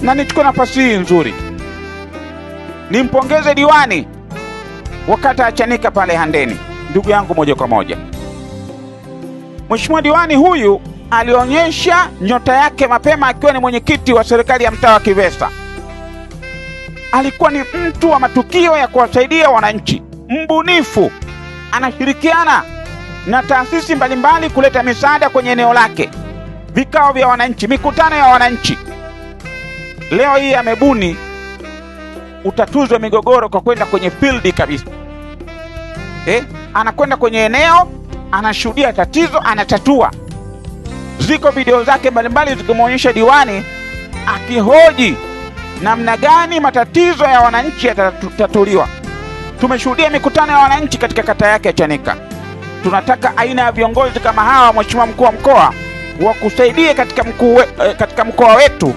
Na nichukue nafasi hii nzuri nimpongeze diwani wa kata ya Chanika pale Handeni, ndugu yangu moja kwa moja. Mheshimiwa diwani huyu alionyesha nyota yake mapema akiwa ni mwenyekiti wa serikali ya mtaa wa Kivesa. Alikuwa ni mtu wa matukio ya kuwasaidia wananchi, mbunifu, anashirikiana na taasisi mbalimbali kuleta misaada kwenye eneo lake, vikao vya wananchi, mikutano ya wananchi. Leo hii amebuni utatuzi wa migogoro kwa kwenda kwenye field kabisa. Anakwenda kwenye eneo, anashuhudia tatizo, anatatua. Ziko video zake mbalimbali zikimwonyesha diwani akihoji namna gani matatizo ya wananchi yatatatuliwa. Tumeshuhudia mikutano ya wananchi katika kata yake ya Chanika. Tunataka aina ya viongozi kama hawa, Mheshimiwa Mkuu wa Mkoa, wakusaidie katika mkoa wetu